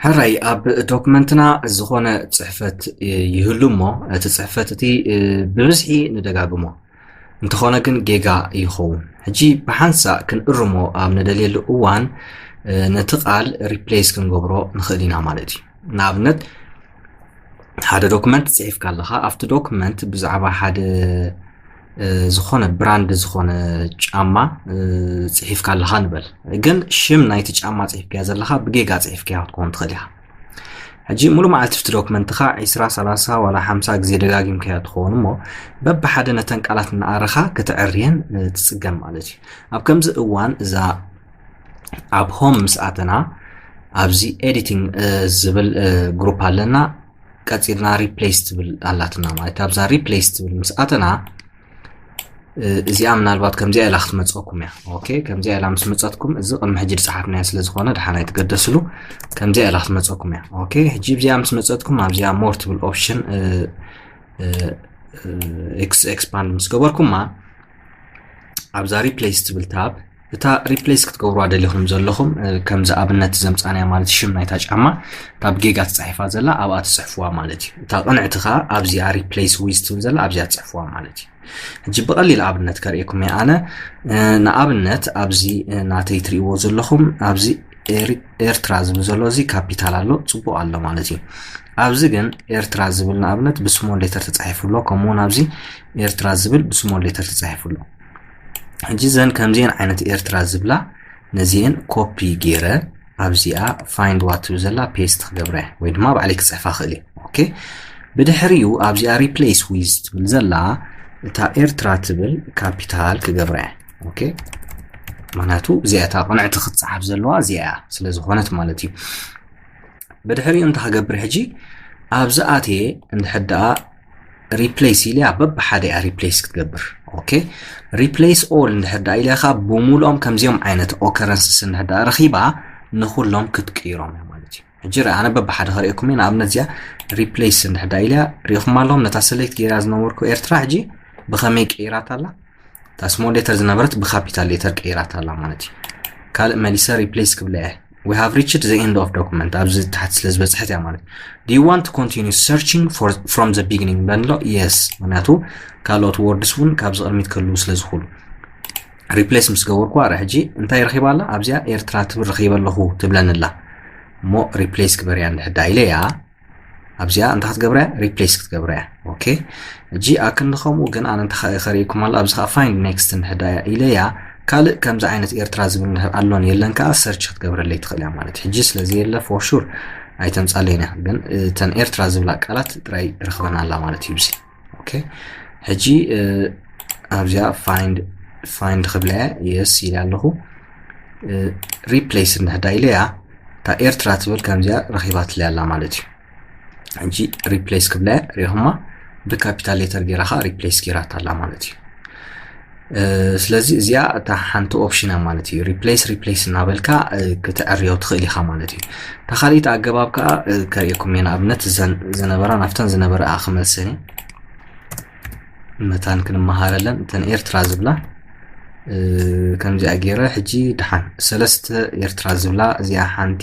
ሕራይ ኣብ ዶክመንትና ዝኾነ ጽሕፈት ይህሉ እሞ እቲ ጽሕፈት እቲ ብብዝሒ ንደጋግሞ እንተኾነ ግን ጌጋ ይኸውን። ሕጂ ብሓንሳእ ክንእርሞ ኣብ ንደልየሉ እዋን ነቲ ቃል ሪፕሌስ ክንገብሮ ንኽእል ኢና ማለት እዩ። ንኣብነት ሓደ ዶክመንት ጽሒፍካ ኣለኻ፣ ኣብቲ ዶክመንት ብዛዕባ ሓደ ዝኾነ ብራንድ ዝኾነ ጫማ ጽሒፍካ ኣለኻ ንበል። ግን ሽም ናይቲ ጫማ ጽሒፍካዮ ዘለኻ ብጌጋ ጽሒፍካዮ ክትከውን ትኽእል ኢኻ። ሕጂ ሙሉ መዓልቲ ኣብቲ ዶክመንትኻ ዒስራ፣ ሰላሳ ዋላ ሓምሳ ግዜ ደጋጊምካዮ ትኸውን እሞ በብሓደ ነተን ቃላት እናኣረኻ ክትዕርየን ትጽገም ማለት እዩ። ኣብ ከምዚ እዋን እዛ ኣብ ሆም ምስ ኣተና ኣብዚ ኤዲቲንግ ዝብል ግሩፕ ኣለና። ቀጺልና ሪፕሌስ ትብል ኣላትና ማለት ኣብዛ ሪፕሌስ ትብል ምስ ኣተና እዚኣ ምናልባት ከምዚኣ ኢላ ክትመፀኩም እያ። ኦኬ፣ ከምዚኣ ኢላ ምስ መፀትኩም እዚ ቅድሚ ሕጂ ዝፀሓፍናያ ስለ ዝኾነ ድሓን ኣይትገደስሉ። ከምዚኣ ኢላ ክትመፀኩም እያ። ኦኬ፣ ሕጂ እዚኣ ምስ መፀትኩም ኣብዚኣ ሞር ትብል ኦፕሽን ኤክስፓንድ ምስ ገበርኩማ ኣብዛ ሪፕሌስ ትብል ታብ እታ ሪፕሌስ ክትገብሩዋ ደሊኹም ዘለኹም ከምዚ ኣብነት ዘምፃናያ ማለት ሽም ናይታ ጫማ ካብ ጌጋ ትፃሒፋ ዘላ ኣብኣ ትፅሕፍዋ ማለት እዩ። እታ ቅንዕቲ ከዓ ኣብዚኣ ሪፕሌስ ዊዝ ትብል ዘላ ኣብዚኣ ትፅሕፍዋ ማለት እዩ። ሕጂ ብቐሊል ኣብነት ከርእየኩም እየ ኣነ። ንኣብነት ኣብዚ ናተይ ትርእይዎ ዘለኹም ኣብዚ ኤርትራ ዝብል ዘሎ እዚ ካፒታል ኣሎ፣ ፅቡቕ ኣሎ ማለት እዩ። ኣብዚ ግን ኤርትራ ዝብል ንኣብነት ብስሞል ሌተር ተፃሒፉ ኣሎ፣ ከምኡውን ኣብዚ ኤርትራ ዝብል ብስሞል ሌተር ተፃሒፉ ኣሎ። ሕጂ ዘን ከምዚአን ዓይነት ኤርትራ ዝብላ ነዚአን ኮፒ ገይረ ኣብዚኣ ፋይንድ ዋት ትብል ዘላ ፔስት ክገብራ ወይ ድማ ባዕለይ ክፅሕፋ ክእል እየ። ኦኬ፣ ብድሕሪኡ ኣብዚኣ ሪፕሌስ ዊዝ ትብል ዘላ እታ ኤርትራ ትብል ካፒታል ክገብራ እየ። ኦኬ፣ ምክንያቱ እዚኣ እታ ቅንዕቲ ክትፀሓፍ ዘለዋ እዚኣ እያ ስለ ዝኾነት ማለት እዩ። ብድሕሪኡ እንታይ ክገብር ሕጂ ኣብዚ ኣትየ እንድሕር ደኣ ሪፕሌስ ኢልያ በብሓደ እያ ሪፕሌስ ክትገብር። ኦኬ፣ ሪፕሌስ ኦል እንድሕር ደኣ ኢልያ ከዓ ብሙሉኦም ከምዚኦም ዓይነት ኦከረንስስ እንድሕር ደኣ ረኺባ ንኩሎም ክትቅይሮም እያ ማለት እዩ። ሕጂ ርኣ ኣነ በብሓደ ከርእየኩም እየ። ንኣብነት እዚኣ ሪፕሌስ እንድሕር ደኣ ኢልያ ሪኢኹም ኣለኹም። ነታ ሰሌክት ገይራ ዝነበርኩ ኤርትራ ሕጂ ብኸመይ ቀይራት ኣላ? እታ ስሞል ሌተር ዝነበረት ብካፒታል ሌተር ቀይራት ኣላ ማለት እዩ። ካልእ መሊሰ ሪፕሌስ ክብላ እየ። We have reached the end of document ኣብዚ ታሕቲ ስለ ዝበፅሐት እያ ማለት እዩ። Do you want to continue searching for from the beginning በሎ? የስ፣ ምክንያቱ ካልኦት ወርድስ እውን ካብዚ ቅድሚት ክህልዉ ስለ ዝኽእሉ። ሪፕሌስ ምስ ገበርኩ ኣረ ሕጂ እንታይ ረኺባ ኣላ? ኣብዚኣ ኤርትራ ትብል ረኺበ ኣለኹ ትብለኒ ኣላ። እሞ ሪፕሌስ ግበርያ እንድሕር ደኣ ኢለ እያ ኣብዚኣ እንታይ ክትገብራ እያ? ሪፕሌስ ክትገብራ እያ። ኦኬ፣ ሕጂ ኣክንዲ ከምኡ ግን ኣነ እንታይ ከርእየኩም ኣሎ ኣብዚ ከዓ ፋይንድ ኔክስት እንድሕር ደኣ ኢለ እያ ካልእ ከምዚ ዓይነት ኤርትራ ዝብል እንድሕር ኣሎን የለን ከዓ ሰርች ክትገብረለይ ትኽእል እያ ማለት እዩ። ሕጂ ስለዚ የለ ፎር ሹር ኣይተምፃለይን እያ ግን እተን ኤርትራ ዝብላ ቃላት ጥራይ ረኽበን ኣላ ማለት እዩ። እዚ ኦኬ፣ ሕጂ ኣብዚኣ ፋይንድ ፋይንድ ክብላ እያ የስ ኢለ ኣለኹ። ሪፕሌስ እንድሕር ደኣ ኢለ እያ እታ ኤርትራ ትብል ከምዚኣ ረኺባትለይ ኣላ ማለት እዩ። ሕጂ ሪፕሌስ ክብላ እያ ሪኢኹማ ብካፒታል ሌተር ገይራ ከዓ ሪፕሌስ ገይራታ ኣላ ማለት እዩ። ስለዚ እዚኣ እታ ሓንቲ ኦፕሽን እያ ማለት እዩ። ሪፕሌስ ሪፕሌስ እናበልካ ክትዕርዮ ትኽእል ኢኻ ማለት እዩ። እታ ካልኢት ኣገባብ ከዓ ከርእየኩም እየ። ንኣብነት ዝነበራ ናብተን ዝነበራ ክመልሰን እየ መታን ክንመሃረለን እተን ኤርትራ ዝብላ ከምዚኣ ገይረ ሕጂ ድሓን ሰለስተ ኤርትራ ዝብላ እዚኣ ሓንቲ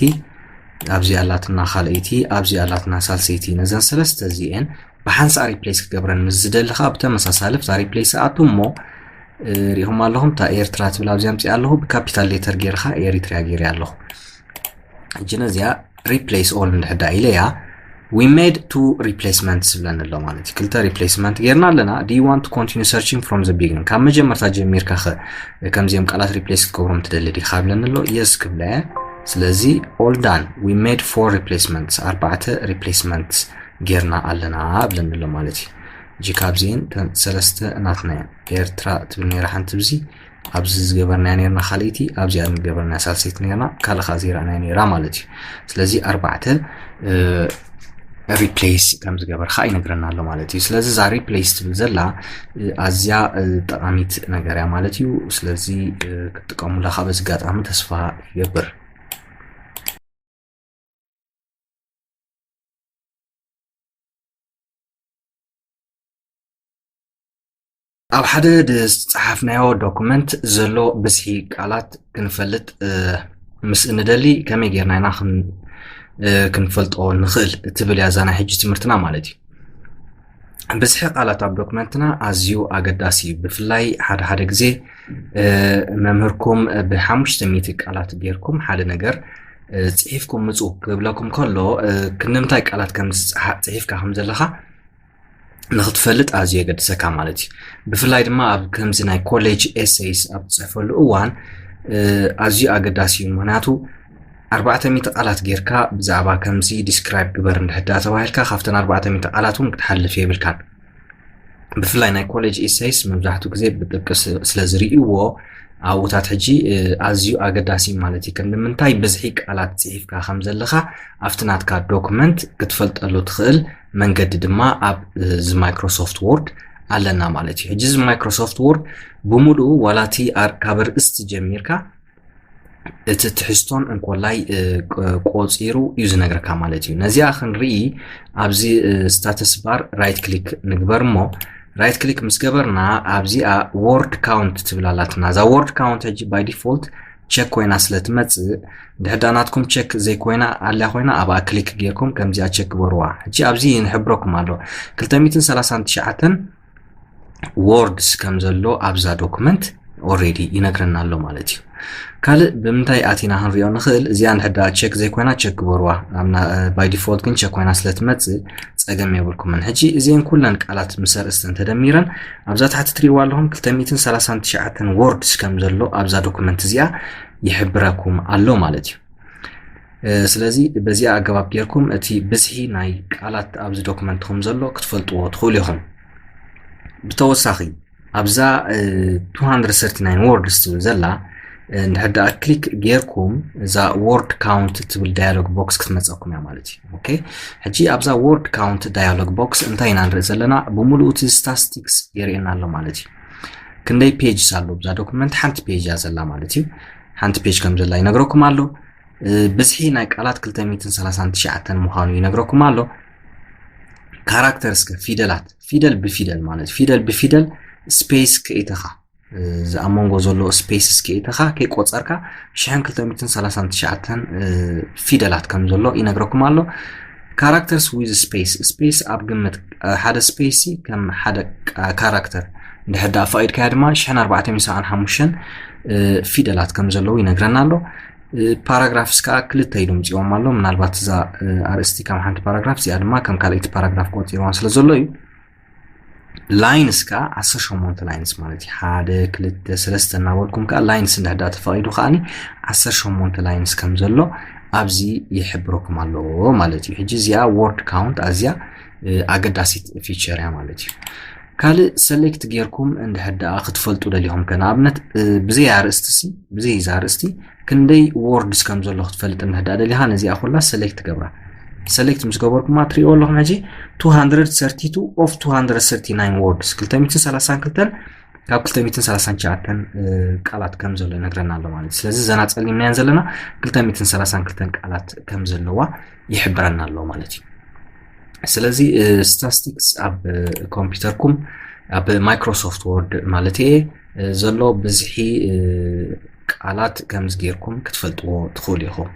ኣብዚኣ ኣላትና ካልኣይቲ ኣብዚኣ ኣላትና ሳልሰይቲ ነዘን ሰለስተ እዚኤን ብሓንሳእ ሪፕሌስ ክገብረን ምስ ዝደሊ ከዓ ብተመሳሳሊ ብታ ሪፕሌስ ኣቱ እሞ ሪኢኹም ኣለኹም እታ ኤርትራ ትብል ኣብዚኣ ኣምፅኣ ኣለኹ ብካፒታል ሌተር ገይርካ ኤሪትሪያ ገይረ ኣለኹ። ሕጂ ነዚኣ ሪፕሌስ ኦል እንድሕዳ ኢለ እያ we made two replacements ዝብለኒ ኣሎ ማለት እዩ። ክልተ ሪፕሌስመንት ጌርና ኣለና። Do you want to continue searching from the beginning ካብ መጀመርታ ጀሚርካ ኸ ከምዚኦም ቃላት ሪፕሌስ ክትገብሮም ትደሊ ዲኻ ብለኒ ኣሎ። የስ ክብለ እየ። ስለዚ all done we made four replacements ኣርባዕተ ሪፕሌስመንት ጌርና ኣለና ብለኒ ኣሎ ማለት እዩ። እጂ ካብዚን ሰለስተ ናትና እየን። ኤርትራ ትብል ነይራ ሓንቲ ብዚ ኣብዚ ዝገበርናያ ነርና ካልኣይቲ ኣብዚኣ ዝገበርናያ ሳልሰይቲ ነርና ካልእ ከዓ ዘይረኣናያ ነይራ ማለት እዩ። ስለዚ ኣርባዕተ ሪፕሌስ ከም ዝገበርካ ይነግረና ኣሎ ማለት እዩ። ስለዚ እዛ ሪፕሌስ ትብል ዘላ ኣዝያ ጠቃሚት ነገር እያ ማለት እዩ። ስለዚ ክትጥቀሙላ ካብ እዚ ኣጋጣሚ ተስፋ ይገብር። ኣብ ሓደ ዝፀሓፍናዮ ዶኩመንት ዘሎ ብዝሒ ቃላት ክንፈልጥ ምስ እንደሊ ከመይ ጌርና ኢና ክንፈልጦ ንኽእል ትብል እያ እዛ ናይ ሕጂ ትምህርትና ማለት እዩ። ብዝሒ ቃላት ኣብ ዶክመንትና ኣዝዩ ኣገዳሲ እዩ። ብፍላይ ሓደ ሓደ ግዜ መምህርኩም ብሓሙሽተ ሚእቲ ቃላት ጌርኩም ሓደ ነገር ጽሒፍኩም ምጹ ክብለኩም ከሎ ክንምንታይ ቃላት ከም ጽሒፍካ ከም ዘለኻ ንኽትፈልጥ ኣዝዩ የገድሰካ ማለት እዩ። ብፍላይ ድማ ኣብ ከምዚ ናይ ኮሌጅ ኤሴይስ ኣብ ትጽሕፈሉ እዋን ኣዝዩ ኣገዳሲ እዩ። ምኽንያቱ ኣርባዕተ ሚእቲ ቃላት ጌርካ ብዛዕባ ከምዚ ዲስክራይብ ግበር እንድሕዳ ተባሂልካ ካብተን ኣርባዕተ ሚእቲ ቃላት እውን ክትሓልፍ የብልካን። ብፍላይ ናይ ኮሌጅ ኢሰይስ መብዛሕትኡ ግዜ ብጥብቂ ስለ ዝርእይዎ ኣብኡታት ሕጂ ኣዝዩ ኣገዳሲ ማለት እዩ። ክንዲ ምንታይ ብዝሒ ቃላት ጽሒፍካ ከም ዘለኻ ኣብቲ ናትካ ዶክመንት ክትፈልጠሉ ትኽእል መንገዲ ድማ ኣብ እዚ ማይክሮሶፍት ወርድ ኣለና ማለት እዩ። ሕጂ እዚ ማይክሮሶፍት ወርድ ብምሉኡ ዋላቲ ካብ ርእስቲ ጀሚርካ እቲ ትሕዝቶን እንኮላይ ቆጺሩ እዩ ዝነግረካ ማለት እዩ። ነዚኣ ክንርኢ ኣብዚ ስታተስ ባር ራይት ክሊክ ንግበር እሞ ራይት ክሊክ ምስ ገበርና ኣብዚኣ ወርድ ካውንት ትብል ኣላትና። እዛ ወርድ ካውንት ሕጂ ባይ ዲፎልት ቸክ ኮይና ስለ ትመጽእ ድሕዳ ናትኩም ቸክ ዘይኮይና ኣልያ ኮይና ኣብኣ ክሊክ ጌርኩም ከምዚኣ ቸክ ግበርዋ። ሕጂ ኣብዚ ንሕብረኩም ኣሎ ክልተ ሚእትን ሰላሳን ትሽዓተን ወርድስ ከም ዘሎ ኣብዛ ዶክመንት ኦሬዲ ይነግረና ኣሎ ማለት እዩ። ካልእ ብምንታይ ኣቲና ክንሪኦ ንኽእል? እዚኣ እንድሕዳ ቸክ ዘይኮይና ቸክ ግበርዋ። ባይ ዲፎልት ግን ቸክ ኮይና ስለ ትመጽእ ጸገም የብልኩምን። ሕጂ እዚአን ኩለን ቃላት ምስ ኣርእስቲ እንተደሚረን ኣብዛ ታሕቲ ትሪእዋ ኣለኹም ክልተ ሚእትን ሰላሳን ትሽዓተን ወርድስ ከም ዘሎ ኣብዛ ዶክመንት እዚኣ ይሕብረኩም ኣሎ ማለት እዩ። ስለዚ በዚኣ ኣገባብ ጌርኩም እቲ ብዝሒ ናይ ቃላት ኣብዚ ዶክመንትኹም ዘሎ ክትፈልጥዎ ትኽእሉ ኢኹም። ብተወሳኺ ኣብዛ two hundred thirty-nine words ትብል ዘላ እንድሕር ደኣ ክሊክ ጌርኩም እዛ ወርድ ካውንት ትብል ዳያሎግ ቦክስ ክትመፀኩም እያ ማለት እዩ። ኦኬ፣ ሕጂ ኣብዛ ወርድ ካውንት ዳያሎግ ቦክስ እንታይ ኢና ንርኢ ዘለና? ብምሉኡ እቲ ስታስቲክስ የርእየና ኣሎ ማለት እዩ። ክንደይ ፔጅስ ኣሎ ብዛ ዶክመንት? ሓንቲ ፔጅ እያ ዘላ ማለት እዩ። ሓንቲ ፔጅ ከም ዘላ ይነግረኩም ኣሎ። ብዝሒ ናይ ቃላት ክልተ ሚእትን ሰላሳን ትሽዓተን ምዃኑ ይነግረኩም ኣሎ። ካራክተርስ ከ ፊደላት፣ ፊደል ብፊደል ማለት ፊደል ብፊደል ስፔስ ከይተኻ እዚ ኣብ መንጎ ዘሎ ስፔስ እስኪ ኢተኻ ከይቆጸርካ ሽሕን ክልተ ሚእትን ሰላሳን ትሽዓተን ፊደላት ከም ዘሎ ይነግረኩም ኣሎ። ካራክተርስ ዊዝ ስፔስ፣ ስፔስ ኣብ ግምት ሓደ ስፔስ ከም ሓደ ካራክተር እንድሕር ደኣ ፈቒድካያ ድማ ሽሕን ኣርባዕተ ሚእትን ሰብዓን ሓሙሽተን ፊደላት ከም ዘለዉ ይነግረና ኣሎ። ፓራግራፍስ ከዓ ክልተ ኢሉ ምፅዎም ኣሎ። ምናልባት እዛ ኣርእስቲ ከም ሓንቲ ፓራግራፍ እዚኣ ድማ ከም ካልኣይቲ ፓራግራፍ ቆፂርዋን ስለ ዘሎ እዩ። ላይንስ ከዓ ዓሰርተ ሸሞንተ ላይንስ ማለት እዩ። ሓደ ክልተ ሰለስተ እናበልኩም ከዓ ላይንስ እንድሕዳ ተፈቒዱ ከዓኒ ዓሰርተ ሸሞንተ ላይንስ ከም ዘሎ ኣብዚ ይሕብረኩም ኣለዎ ማለት እዩ። ሕጂ እዚኣ ወርድ ካውንት ኣዝያ ኣገዳሲት ፊቸር እያ ማለት እዩ። ካልእ ሰሌክት ጌርኩም እንድሕር ደኣ ክትፈልጡ ደሊኹም ከ ንኣብነት ብዘይ ኣርእስቲ ሲ ብዘይ እዛ ኣርእስቲ ክንደይ ወርድስ ከም ዘሎ ክትፈልጥ እንድሕር ደኣ ደሊኻ ነዚኣ ኩላ ሰሌክት ገብራ። ሰሌክት ምስ ገበርኩማ ትሪእዎ ኣለኹም ሕጂ two hundred thirty-two of two hundred thirty-nine words ክልተ ሚእትን ሰላሳን ክልተን ካብ ክልተ ሚእትን ሰላሳን ትሽዓተን ቃላት ከም ዘሎ ይነግረና ኣሎ ማለት እዩ። ስለዚ ዘና ጸሊምናያን ዘለና ክልተ ሚእትን ሰላሳን ክልተን ቃላት ከም ዘለዋ ይሕብረና ኣሎ ማለት እዩ። ስለዚ ስታስቲክስ ኣብ ኮምፒውተርኩም ኣብ ማይክሮሶፍት ወርድ ማለት እየ ዘሎ ብዝሒ ቃላት ከምዚ ጌርኩም ክትፈልጥዎ ትኽእሉ ኢኹም።